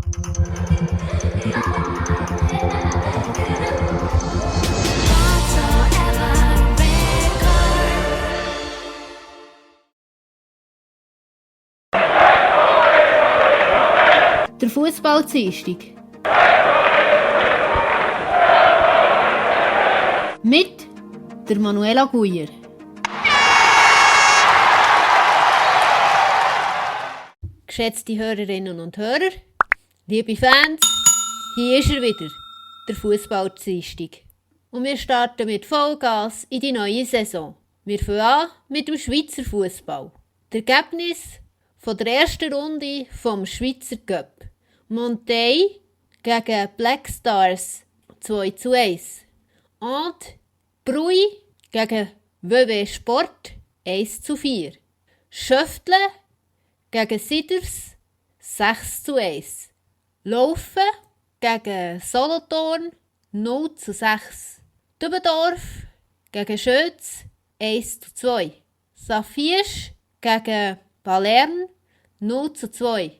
Der Fußball-Dienstag. Mit der Manuela Guyer. Geschätzte Hörerinnen und Hörer, liebe Fans, hier ist er wieder, der Fußball-Dienstag. Und wir starten mit Vollgas in die neue Saison. Wir fangen an mit dem Schweizer Fußball. Das Ergebnis von der ersten Runde vom Schweizer Cup. Montey gegen Black Stars 2:1. Und Brui gegen WW Sport 1:4. Schöftle gegen Siders 6:1. Laufen gegen Solothurn 0:6. Dübendorf gegen Schötz 1:2. Safisch gegen Balern 0:2.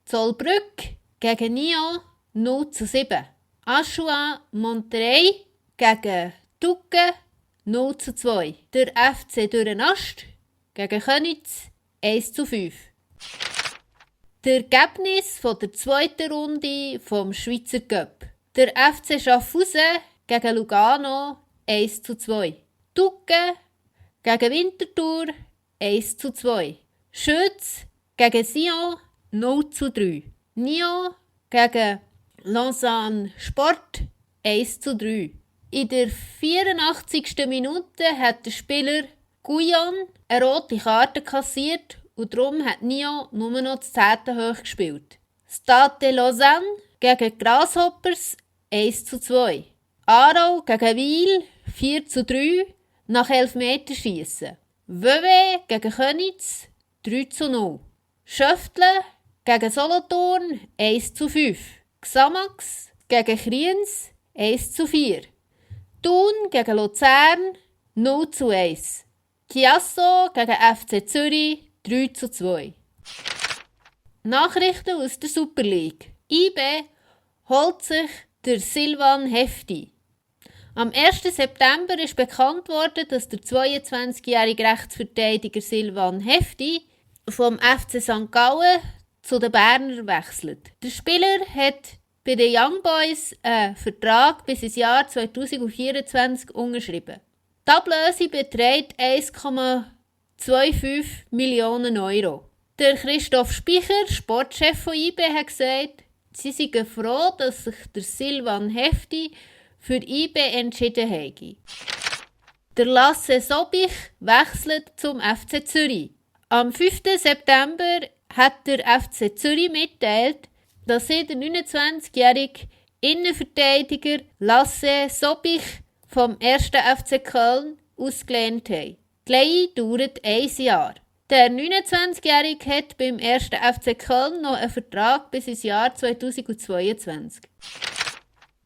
Zollbrück gegen Nyon 0:7. Aschua Monterey gegen Tucke 0:2. Der FC Dürrenast gegen Königs 1:5. Das Ergebnis von der zweiten Runde vom Schweizer Cup. Der FC Schaffhausen gegen Lugano 1:2. Tucke gegen Winterthur 1:2. Schütz gegen Sion 0:3. Nyon gegen Lausanne Sport 1:3. In der 84. Minute hat der Spieler Guyon eine rote Karte kassiert und darum hat Nyon nur noch das 10. hoch gespielt. Stade de Lausanne gegen Grasshoppers 1:2. Aarau gegen Wil 4:3 nach Elfmeterschiessen. WW gegen Königs 3:0. Schöftle gegen Solothurn 1:5. Xamax gegen Kriens 1:4. Thun gegen Luzern 0:1. Chiasso gegen FC Zürich 3:2. Nachrichten aus der Super League. IB holt sich der Silvan Hefti. Am 1. September ist bekannt worden, dass der 22-jährige Rechtsverteidiger Silvan Hefti vom FC St. Gallen zu den Berner wechselt. Der Spieler hat bei den Young Boys einen Vertrag bis ins Jahr 2024 unterschrieben. Die Ablöse beträgt 1,25 Millionen Euro. Der Christoph Speicher, Sportchef von IB, hat gesagt, sie seien froh, dass sich der Silvan Hefti für IB entschieden habe. Der Lasse Sobich wechselt zum FC Zürich. Am 5. September hat der FC Zürich mitteilt, dass sie den 29-jährigen Innenverteidiger Lasse Sobich vom 1. FC Köln ausgelehnt haben. Die Leihe dauert 1 Jahr. Der 29-jährige hat beim 1. FC Köln noch einen Vertrag bis ins Jahr 2022.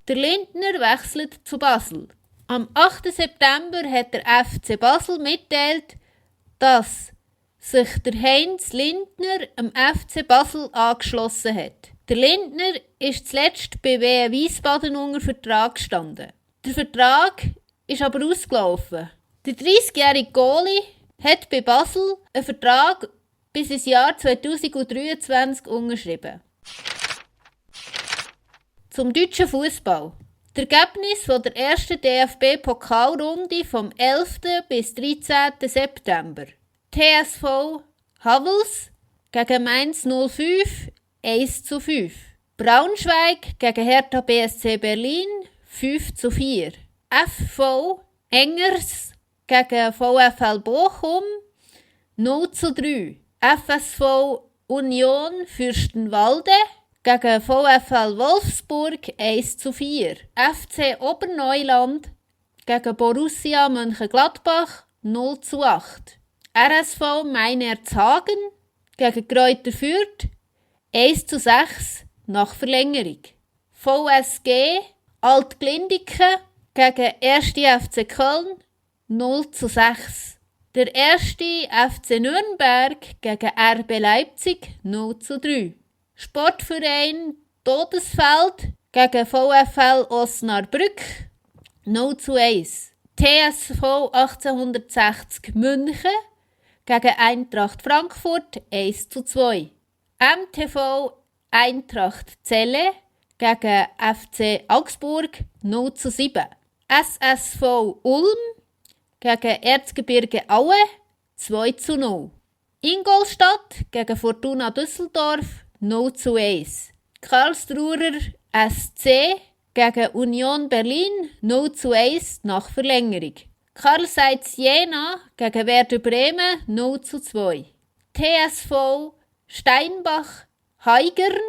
Der Lindner wechselt zu Basel. Am 8. September hat der FC Basel mitteilt, dass sich der Heinz Lindner am FC Basel angeschlossen hat. Der Lindner ist zuletzt bei WE Wiesbaden unter Vertrag gestanden. Der Vertrag ist aber ausgelaufen. Der 30-jährige Goalie hat bei Basel einen Vertrag bis ins Jahr 2023 unterschrieben. Zum deutschen Fußball. Das Ergebnis von der ersten DFB-Pokalrunde vom 11. bis 13. September. TSV Havels gegen Mainz 05 1:5. Braunschweig gegen Hertha BSC Berlin 5:4. FV Engers gegen VfL Bochum 0:3. FSV Union Fürstenwalde gegen VfL Wolfsburg 1:4. FC Oberneuland gegen Borussia Mönchengladbach 0:8. RSV Meinerzhagen gegen Greuther Fürth 1:6 nach Verlängerung. VSG Altglindiken gegen 1. FC Köln 0:6. Der 1. FC Nürnberg gegen RB Leipzig 0:3. Sportverein Todesfeld gegen VfL Osnabrück 0:1. TSV 1860 München gegen Eintracht Frankfurt 1:2. MTV Eintracht Celle gegen FC Augsburg 0:7. SSV Ulm gegen Erzgebirge Aue 2:0. Ingolstadt gegen Fortuna Düsseldorf 0:1. Karlsruher SC gegen Union Berlin 0:1 nach Verlängerung. Carl Seitz Jena gegen Werder Bremen 0:2. TSV Steinbach Haigern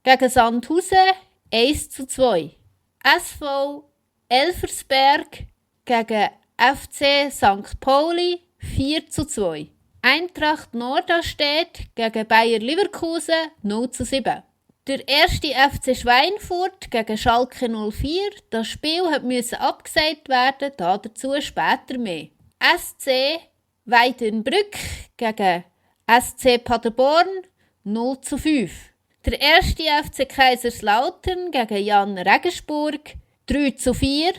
gegen Sandhausen 1:2. SV Elversberg gegen FC St. Pauli 4:2. Eintracht Norderstedt gegen Bayer Leverkusen 0:7. Der erste FC Schweinfurt gegen Schalke 04. Das Spiel musste abgesagt werden, dazu später mehr. SC Weidenbrück gegen SC Paderborn 0:5. Der erste FC Kaiserslautern gegen Jan Regensburg 3:4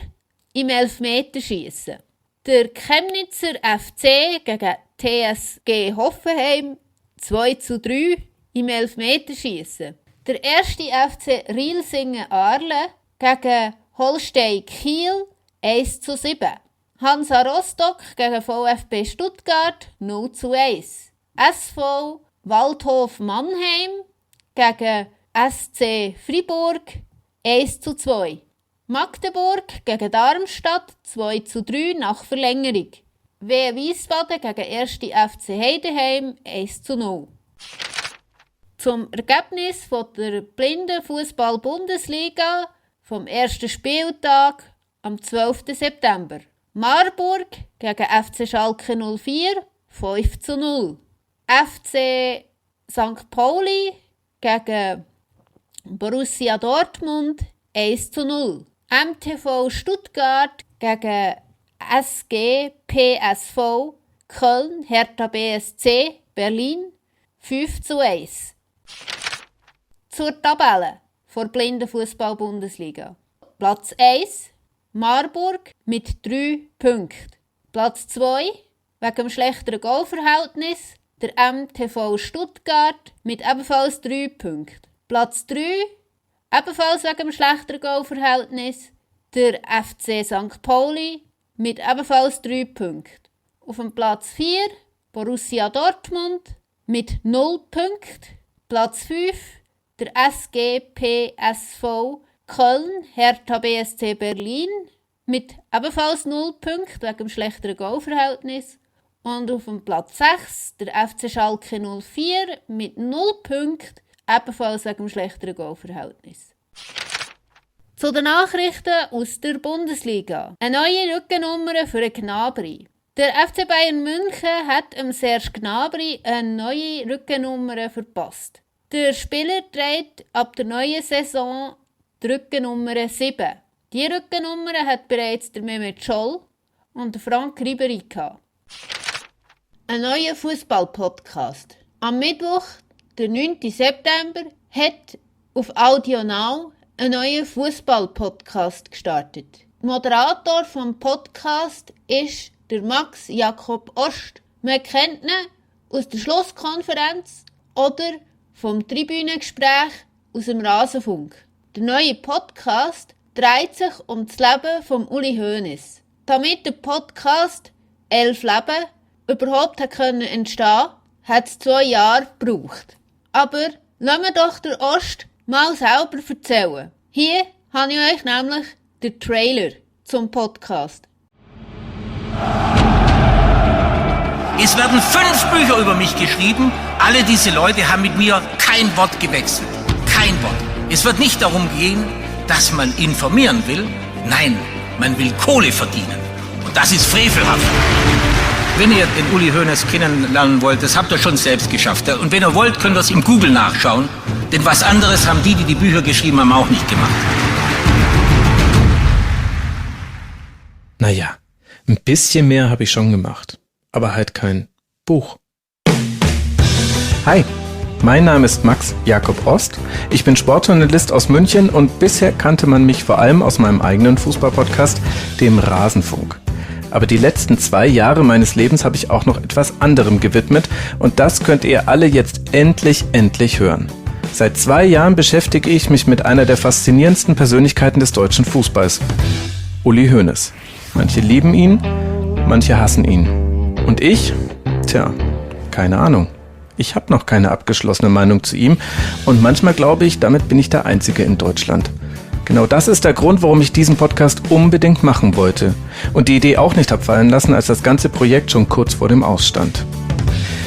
im Elfmeterschiessen. Der Chemnitzer FC gegen TSG Hoffenheim 2:3 im Elfmeterschiessen. Der erste FC Rielsingen-Aarle gegen Holstein Kiel 1:7. Hansa Rostock gegen VfB Stuttgart 0:1. SV Waldhof Mannheim gegen SC Fribourg 1:2. Magdeburg gegen Darmstadt 2:3 nach Verlängerung. W. Wiesbaden gegen 1. FC Heidenheim 1:0. Zum Ergebnis von der Blindenfußball-Bundesliga vom ersten Spieltag am 12. September. Marburg gegen FC Schalke 04 5:0. FC St. Pauli gegen Borussia Dortmund 1:0. MTV Stuttgart gegen SG PSV Köln Hertha BSC Berlin 5:1. Zur Tabelle der Blindenfußball-Bundesliga. Platz 1 Marburg mit 3 Punkten. Platz 2 wegen dem schlechteren Goalverhältnis der MTV Stuttgart mit ebenfalls 3 Punkten. Platz 3 ebenfalls wegen dem schlechteren Goalverhältnis der FC St. Pauli mit ebenfalls 3 Punkten. Auf dem Platz 4 Borussia Dortmund mit 0 Punkten. Platz 5 der SG PSV Köln Hertha BSC Berlin mit ebenfalls 0 Punkten wegen dem schlechteren Goalverhältnis. Und auf dem Platz 6 der FC Schalke 04 mit 0 Punkten, ebenfalls wegen dem schlechteren Goalverhältnis. Zu den Nachrichten aus der Bundesliga. Eine neue Rückennummer für Gnabry. Der FC Bayern München hat Serge Gnabry eine neue Rückennummer verpasst. Der Spieler trägt ab der neuen Saison die Rückennummer 7. Die Rückennummer hat bereits der Mehmet Scholl und der Frank Ribery gehabt. Ein neuer Fußball-Podcast. Am Mittwoch, der 9. September, hat auf Audio Now ein neuer Fußball-Podcast gestartet. Moderator vom Podcast ist der Max Jakob Ost. Man kennt ihn aus der Schlusskonferenz oder vom Tribünengespräch aus dem Rasenfunk. Der neue Podcast dreht sich um das Leben von Uli Hoeneß. Damit der Podcast 11 Leben überhaupt entstehen konnte, hat es 2 Jahre gebraucht. Aber lassen wir doch den Ost mal selber erzählen. Hier habe ich euch nämlich den Trailer zum Podcast. Es werden 5 Bücher über mich geschrieben. Alle diese Leute haben mit mir kein Wort gewechselt. Kein Wort. Es wird nicht darum gehen, dass man informieren will. Nein, man will Kohle verdienen. Und das ist frevelhaft. Wenn ihr den Uli Hoeneß kennenlernen wollt, das habt ihr schon selbst geschafft. Und wenn ihr wollt, könnt ihr es im Google nachschauen. Denn was anderes haben die Bücher geschrieben haben, auch nicht gemacht. Naja, ein bisschen mehr habe ich schon gemacht. Aber halt kein Buch. Hi, Mein Name ist Max Jakob Ost. Ich bin Sportjournalist aus München und bisher kannte man mich vor allem aus meinem eigenen Fußballpodcast, dem Rasenfunk. Aber die letzten 2 Jahre meines Lebens habe ich auch noch etwas anderem gewidmet und das könnt ihr alle jetzt endlich hören. Seit 2 Jahren beschäftige ich mich mit einer der faszinierendsten Persönlichkeiten des deutschen Fußballs, Uli Hoeneß. Manche lieben ihn, manche hassen ihn. Und ich? Keine Ahnung. Ich habe noch keine abgeschlossene Meinung zu ihm und manchmal glaube ich, damit bin ich der Einzige in Deutschland. Genau das ist der Grund, warum ich diesen Podcast unbedingt machen wollte und die Idee auch nicht habe fallen lassen, als das ganze Projekt schon kurz vor dem Aus stand.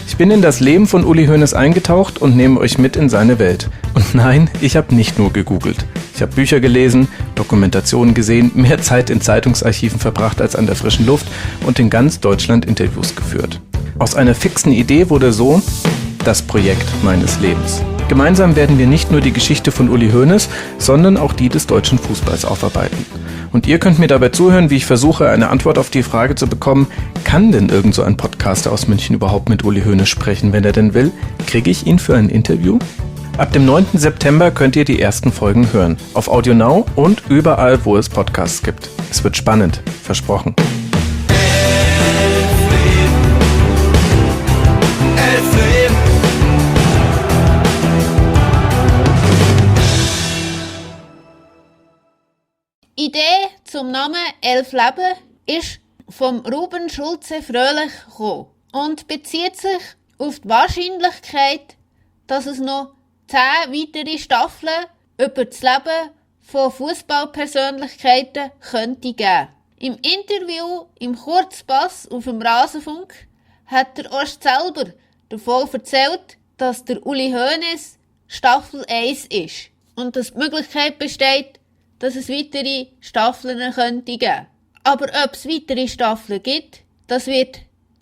Ich bin in das Leben von Uli Hoeneß eingetaucht und nehme euch mit in seine Welt. Und nein, ich habe nicht nur gegoogelt. Ich habe Bücher gelesen, Dokumentationen gesehen, mehr Zeit in Zeitungsarchiven verbracht als an der frischen Luft und in ganz Deutschland Interviews geführt. Aus einer fixen Idee wurde so das Projekt meines Lebens. Gemeinsam werden wir nicht nur die Geschichte von Uli Hoeneß, sondern auch die des deutschen Fußballs aufarbeiten. Und ihr könnt mir dabei zuhören, wie ich versuche, eine Antwort auf die Frage zu bekommen, kann denn irgend so ein Podcaster aus München überhaupt mit Uli Hoeneß sprechen, wenn er denn will? Kriege ich ihn für ein Interview? Ab dem 9. September könnt ihr die ersten Folgen hören. Auf Audio Now und überall, wo es Podcasts gibt. Es wird spannend. Versprochen. Die Idee zum Namen Elf Leben ist vom Ruben Schulze Fröhlich gekommen und bezieht sich auf die Wahrscheinlichkeit, dass es noch 10 weitere Staffeln über das Leben von Fußballpersönlichkeiten könnte geben. Im Interview im Kurzpass auf dem Rasenfunk hat der Ost selber davon erzählt, dass der Uli Hoeneß Staffel 1 ist und dass die Möglichkeit besteht, dass es weitere Staffeln könnte geben. Aber ob es weitere Staffeln gibt, das wird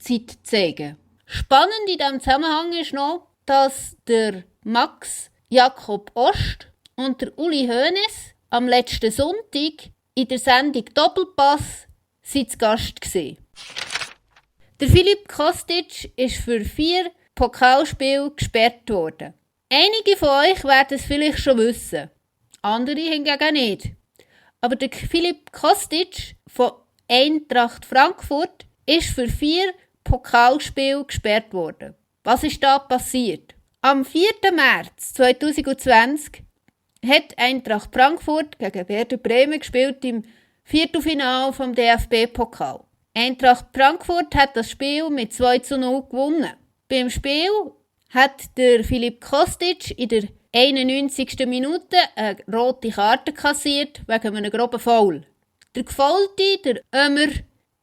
die Zeit zeigen. Spannend in diesem Zusammenhang ist noch, dass der Max Jakob Ost und der Uli Hoeneß am letzten Sonntag in der Sendung Doppelpass zu Gast waren. Der Filip Kostic ist für 4 Pokalspiele gesperrt worden. Einige von euch werden es vielleicht schon wissen. Andere hingegen nicht. Aber der Filip Kostic von Eintracht Frankfurt ist für 4 Pokalspiele gesperrt worden. Was ist da passiert? Am 4. März 2020 hat Eintracht Frankfurt gegen Werder Bremen gespielt im Viertelfinale vom DFB-Pokal. Eintracht Frankfurt hat das Spiel mit 2:0 gewonnen. Beim Spiel hat der Filip Kostic in der 91. Minute eine rote Karte kassiert wegen einem groben Foul. Der Gefaulte, der Ömer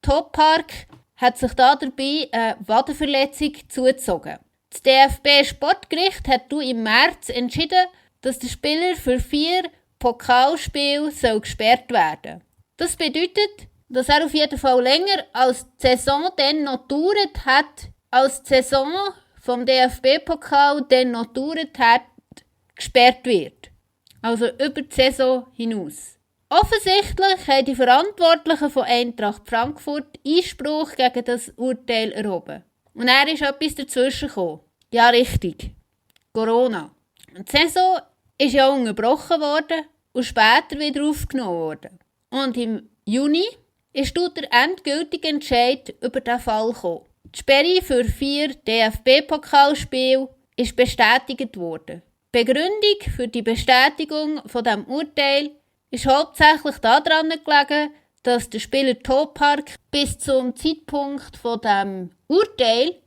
Topark, hat sich dabei eine Wadenverletzung zugezogen. Das DFB-Sportgericht hat im März entschieden, dass der Spieler für 4 Pokalspiele gesperrt werden soll. Das bedeutet, dass er auf jeden Fall länger als die Saison dann noch gedauert hat, als die Saison vom DFB-Pokal dann noch gedauert hat, gesperrt wird. Also über die Saison hinaus. Offensichtlich haben die Verantwortlichen von Eintracht Frankfurt Einspruch gegen das Urteil erhoben. Und er ist etwas dazwischen gekommen. Ja, richtig. Corona. Und die Saison ist ja unterbrochen worden und später wieder aufgenommen worden. Und im Juni ist der endgültige Entscheid über diesen Fall gekommen. Die Sperre für 4 DFB-Pokalspiele ist bestätigt worden. Die Begründung für die Bestätigung von diesem Urteil ist hauptsächlich daran gelegen, dass der Spieler Topark bis zum Zeitpunkt von dem Urteil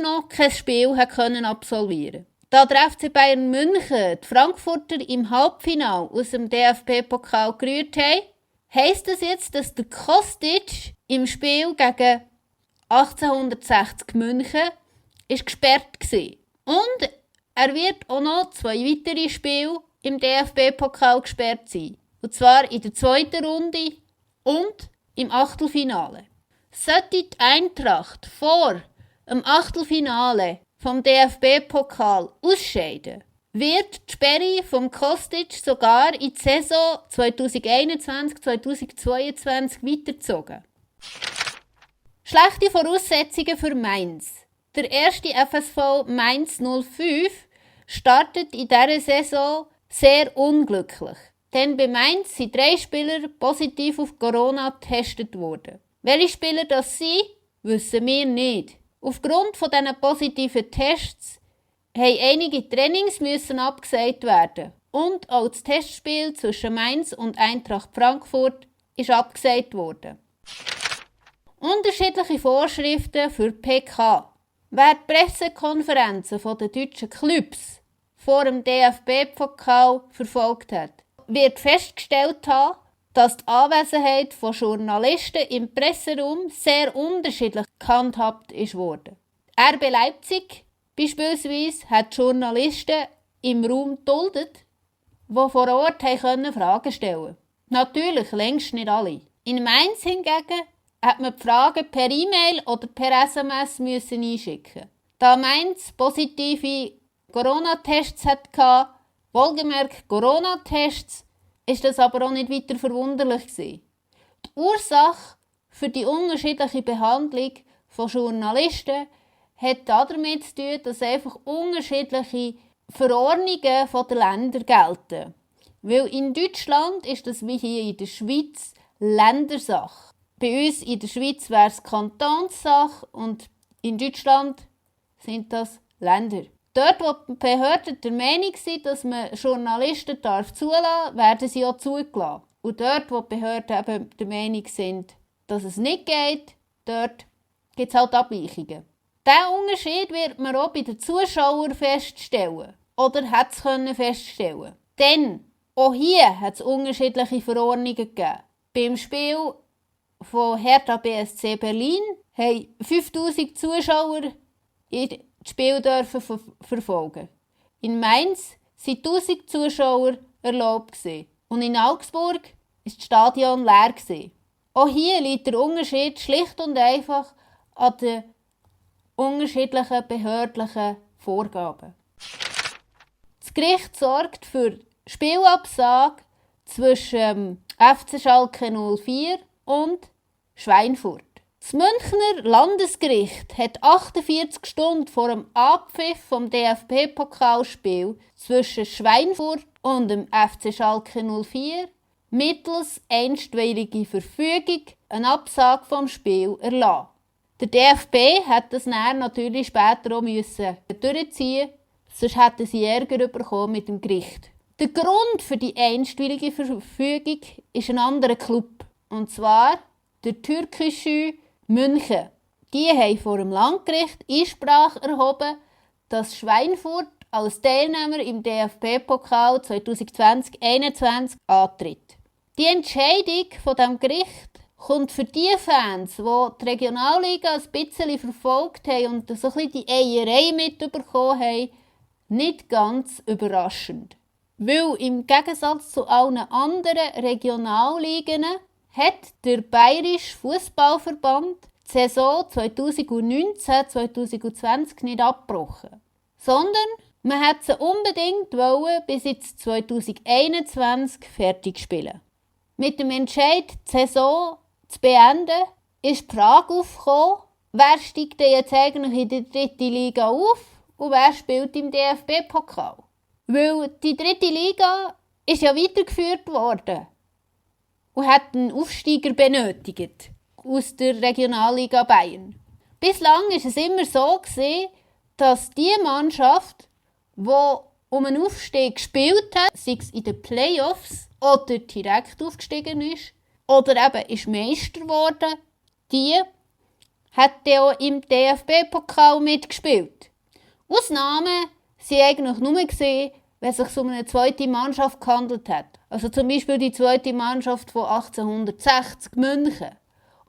noch kein Spiel absolvieren konnte. Da der FC Bayern München die Frankfurter im Halbfinale aus dem DFB-Pokal gerührt haben, heisst das jetzt, dass der Kostic im Spiel gegen 1860 München gesperrt war. Und er wird auch noch 2 weitere Spiele im DFB-Pokal gesperrt sein. Und zwar in der 2. Runde und im Achtelfinale. Sollte die Eintracht vor dem Achtelfinale vom DFB-Pokal ausscheiden, wird die Sperre vom Kostic sogar in die Saison 2021-2022 weitergezogen. Schlechte Voraussetzungen für Mainz. Der erste FSV Mainz 05 startet in dieser Saison sehr unglücklich. Denn bei Mainz sind 3 Spieler positiv auf Corona getestet worden. Welche Spieler das sind, wissen wir nicht. Aufgrund von diesen positiven Tests mussten einige Trainings abgesagt werden. Und auch das Testspiel zwischen Mainz und Eintracht Frankfurt ist abgesagt worden. Unterschiedliche Vorschriften für PK. Wer die Pressekonferenzen der deutschen Clubs vor dem DFB-Pokal verfolgt hat, wird festgestellt haben, dass die Anwesenheit von Journalisten im Presseraum sehr unterschiedlich gehandhabt wurde. RB Leipzig beispielsweise hat Journalisten im Raum geduldet, die vor Ort Fragen stellen konnten. Natürlich längst nicht alle. In Mainz hingegen hat man die Fragen per E-Mail oder per SMS einschicken. Da Mainz positive Corona-Tests hatte, wohlgemerkt Corona-Tests, ist das aber auch nicht weiter verwunderlich gewesen. Die Ursache für die unterschiedliche Behandlung von Journalisten hat damit zu tun, dass einfach unterschiedliche Verordnungen der Länder gelten. Weil in Deutschland ist das wie hier in der Schweiz Ländersache. Bei uns in der Schweiz wäre es Kantonssache und in Deutschland sind das Länder. Dort, wo die Behörden der Meinung sind, dass man Journalisten zulassen darf, werden sie auch zugelassen. Und dort, wo die Behörden eben der Meinung sind, dass es nicht geht, dort gibt es halt Abweichungen. Diesen Unterschied wird man auch bei den Zuschauern feststellen. Oder hat es feststellen. Denn auch hier hat es unterschiedliche Verordnungen gegeben. Beim Spiel von Hertha BSC Berlin haben 5000 Zuschauer das Spiel verfolgen. In Mainz waren 1000 Zuschauer erlaubt. Und in Augsburg war das Stadion leer. Auch hier liegt der Unterschied schlicht und einfach an den unterschiedlichen behördlichen Vorgaben. Das Gericht sorgt für Spielabsage zwischen FC Schalke 04 und Schweinfurt. Das Münchner Landesgericht hat 48 Stunden vor dem Abpfiff vom DFB-Pokalspiel zwischen Schweinfurt und dem FC Schalke 04 mittels einstweilige Verfügung eine Absage vom Spiel erlassen. Der DFB hat das dann natürlich später auch durchziehen, sonst hätten sie Ärger bekommen mit dem Gericht. Der Grund für die einstweilige Verfügung ist ein anderer Club, und zwar der türkische München. Die haben vor dem Landgericht Einsprache erhoben, dass Schweinfurt als Teilnehmer im DFB-Pokal 2020-21 antritt. Die Entscheidung von dem Gericht kommt für die Fans, die Regionalliga ein bisschen verfolgt haben und so ein bisschen die Eierei mitbekommen haben, nicht ganz überraschend. Weil im Gegensatz zu allen anderen Regionalligen hat der Bayerische Fußballverband die Saison 2019-2020 nicht abgebrochen, sondern man hat sie unbedingt bis jetzt 2021 fertig spielen. Mit dem Entscheid, die Saison zu beenden, ist die Frage aufgekommen, wer steigt denn jetzt eigentlich in die 3. Liga auf und wer spielt im DFB-Pokal. Weil die 3. Liga ist ja weitergeführt worden und hat einen Aufsteiger benötigt aus der Regionalliga Bayern. Bislang war es immer so, dass die Mannschaft, die um einen Aufstieg gespielt hat, sei es in den Playoffs oder direkt aufgestiegen ist, oder eben ist Meister geworden, die hat auch im DFB-Pokal mitgespielt. Ausnahmen waren eigentlich nur, wenn es sich um eine zweite Mannschaft gehandelt hat. Also zum Beispiel die zweite Mannschaft von 1860 München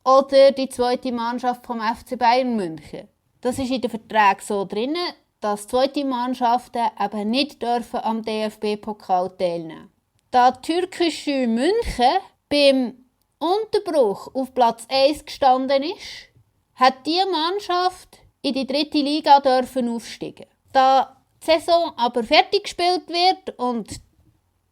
oder die zweite Mannschaft vom FC Bayern München. Das ist in den Verträgen so drin, dass zweite Mannschaften eben nicht dürfen am DFB-Pokal teilnehmen. Da türkische München beim Unterbruch auf Platz 1 gestanden ist, hat diese Mannschaft in die 3. Liga dürfen aufsteigen. Da die Saison aber fertig gespielt wird und die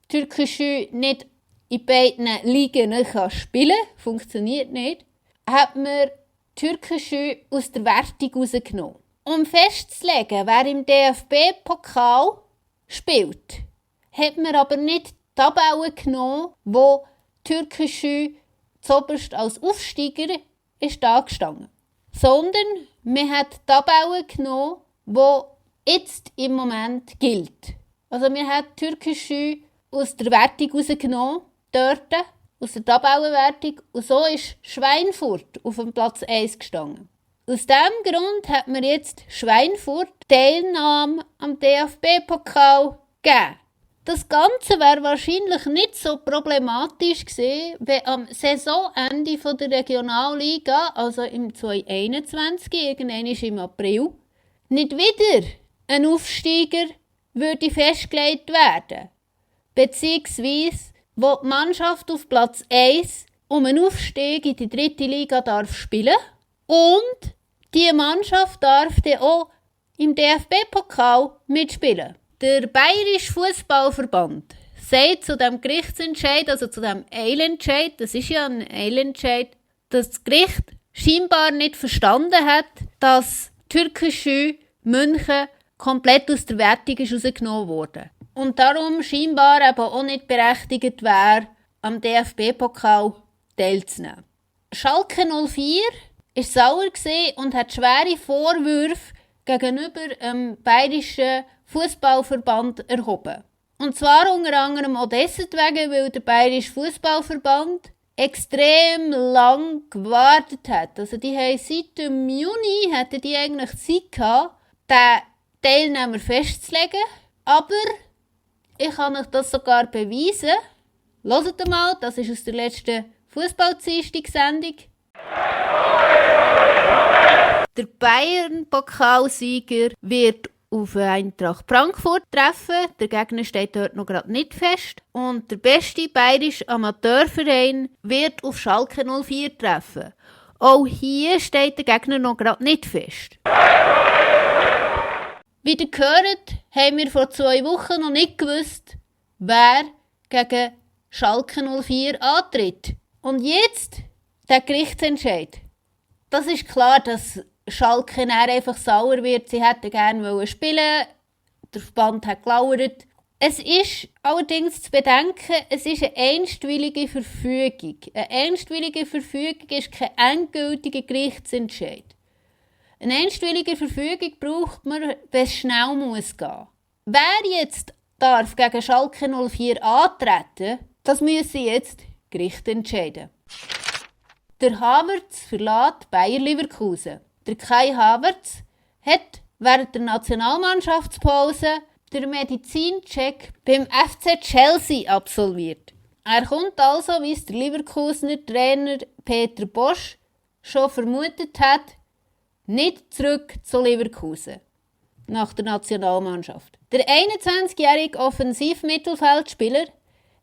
türkische nicht in beiden Ligen spielen kann, funktioniert nicht, hat man türkische aus der Wertung rausgenommen. Um festzulegen, wer im DFB-Pokal spielt, hat man aber nicht die Tabelle genommen, wo Türkgücü zuoberst als Aufsteiger ist angestanden, sondern man hat die Tabelle genommen, die jetzt im Moment gilt. Also man hat Türkgücü aus der Wertung rausgenommen, dort, aus der Tabellenwertung, und so ist Schweinfurt auf dem Platz 1 gestanden. Aus diesem Grund hat man jetzt Schweinfurt Teilnahme am DFB-Pokal gegeben. Das Ganze wäre wahrscheinlich nicht so problematisch gewesen, wenn am Saisonende der Regionalliga, also im 2021, irgendwann im April, nicht wieder ein Aufsteiger würde festgelegt werden. Beziehungsweise, wo die Mannschaft auf Platz 1 um einen Aufstieg in die 3. Liga darf spielen und die Mannschaft darf dann auch im DFB-Pokal mitspielen. Der Bayerische Fußballverband sagt zu dem Gerichtsentscheid, also zu dem Eilentscheid, das ist ja ein Eilentscheid, dass das Gericht scheinbar nicht verstanden hat, dass Türkgücü München komplett aus der Wertung rausgenommen wurde. Und darum scheinbar eben auch nicht berechtigt wäre, am DFB-Pokal teilzunehmen. Schalke 04 war sauer und hat schwere Vorwürfe gegenüber dem Bayerischen Fußballverband erhoben. Und zwar unter anderem auch deswegen, weil der Bayerische Fußballverband extrem lang gewartet hat. Also die haben seit dem Juni hatten die eigentlich Zeit gehabt, den Teilnehmer festzulegen. Aber ich kann euch das sogar beweisen. Hört mal, das ist aus der letzten Fußball-Dienstag-Sendung. Der Bayern-Pokalsieger wird auf Eintracht Frankfurt treffen. Der Gegner steht dort noch gerade nicht fest. Und der beste bayerische Amateurverein wird auf Schalke 04 treffen. Auch hier steht der Gegner noch gerade nicht fest. Wie ihr gehört, haben wir vor 2 Wochen noch nicht gewusst, wer gegen Schalke 04 antritt. Und jetzt der Gerichtsentscheid. Das ist klar, dass Schalke einfach sauer wird. Sie hätten gerne spielen. Der Verband hat gelauert. Es ist allerdings zu bedenken, es ist eine einstweilige Verfügung. Eine einstweilige Verfügung ist kein endgültiger Gerichtsentscheid. Eine einstweilige Verfügung braucht man, wenn es schnell gehen muss. Wer jetzt darf gegen Schalke 04 antreten, das müssen jetzt Gerichte entscheiden. Der Havertz verlässt Bayer Leverkusen. Der Kai Havertz hat während der Nationalmannschaftspause den Medizincheck beim FC Chelsea absolviert. Er kommt also, wie es der Leverkusener Trainer Peter Bosch schon vermutet hat, nicht zurück zu Leverkusen nach der Nationalmannschaft. Der 21-jährige Offensivmittelfeldspieler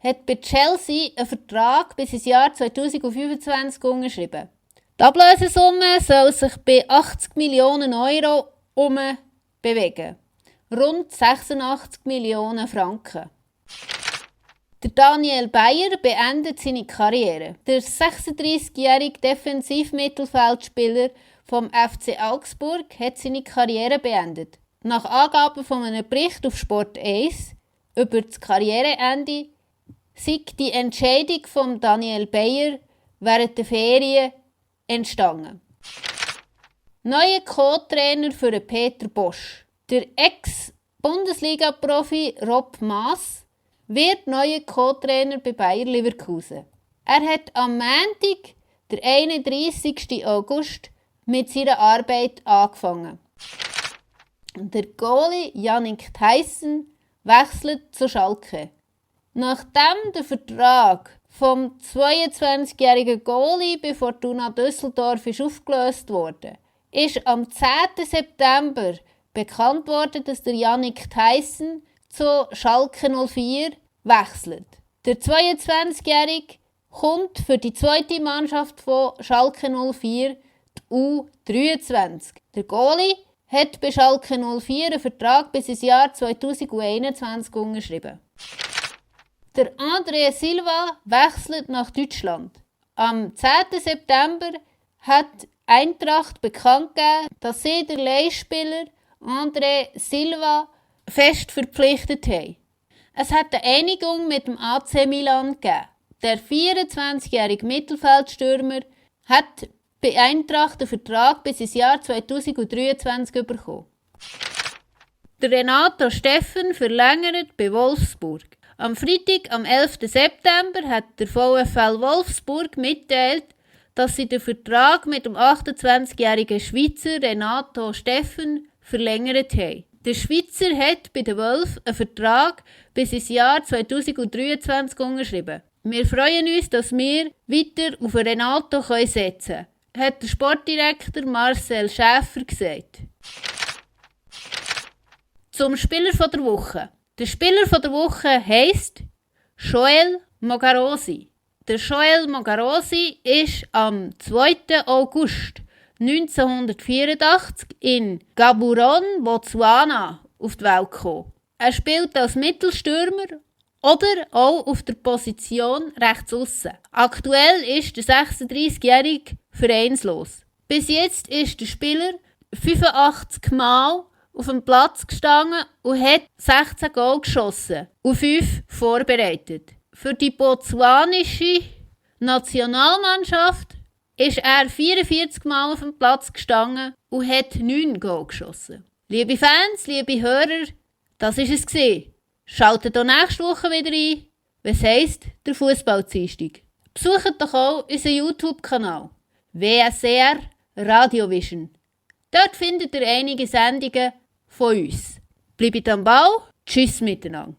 hat bei Chelsea einen Vertrag bis ins Jahr 2025 unterschrieben. Die Ablösesumme soll sich bei 80 Millionen Euro bewegen. Rund 86 Millionen Franken. Der Daniel Bayer beendet seine Karriere. Der 36-jährige Defensivmittelfeldspieler vom FC Augsburg hat seine Karriere beendet. Nach Angaben von einem Bericht auf Sport 1 über das Karriereende sei die Entscheidung von Daniel Bayer während der Ferien entstanden. Neuer Co-Trainer für Peter Bosch. Der Ex-Bundesliga-Profi Rob Maas wird neuer Co-Trainer bei Bayer Leverkusen. Er hat am Montag, der 31. August, mit seiner Arbeit angefangen. Der Goalie Yannick Theissen wechselt zu Schalke. Nachdem der Vertrag vom 22-jährigen Goalie bei Fortuna Düsseldorf aufgelöst wurde, ist am 10. September bekannt worden, dass der Yannick Theissen zu Schalke 04 wechselt. Der 22-jährige kommt für die zweite Mannschaft von Schalke 04, die U23. Der Goalie hat bei Schalke 04 einen Vertrag bis ins Jahr 2021 unterschrieben. Der André Silva wechselt nach Deutschland. Am 10. September hat Eintracht bekannt gegeben, dass sie den Leihspieler André Silva fest verpflichtet haben. Es hat eine Einigung mit dem AC Milan gegeben. Der 24-jährige Mittelfeldstürmer hat bei Eintracht den Vertrag bis ins Jahr 2023 bekommen. Der Renato Steffen verlängert bei Wolfsburg. Am Freitag, am 11. September, hat der VfL Wolfsburg mitteilt, dass sie den Vertrag mit dem 28-jährigen Schweizer Renato Steffen verlängert haben. Der Schweizer hat bei den Wölfen einen Vertrag bis ins Jahr 2023 unterschrieben. Wir freuen uns, dass wir weiter auf Renato setzen können, hat der Sportdirektor Marcel Schäfer gesagt. Zum Spieler der Woche. Der Spieler der Woche heisst Joel Mogarosi. Der Joel Mogarosi ist am 2. August 1984 in Gaborone, Botswana, auf die Welt gekommen. Er spielt als Mittelstürmer oder auch auf der Position rechts aussen. Aktuell ist der 36-Jährige vereinslos. Bis jetzt ist der Spieler 85 Mal auf dem Platz gestanden und hat 16 Goal geschossen und 5 vorbereitet. Für die botswanische Nationalmannschaft ist er 44 Mal auf dem Platz gestanden und hat 9 Goal geschossen. Liebe Fans, liebe Hörer, das war es gewesen. Schaltet auch nächste Woche wieder ein, was heisst der Fußball-Dienstag. Besucht doch auch unseren YouTube-Kanal WSR Radiovision. Dort findet ihr einige Sendungen von uns. Bleibt am Ball, tschüss miteinander.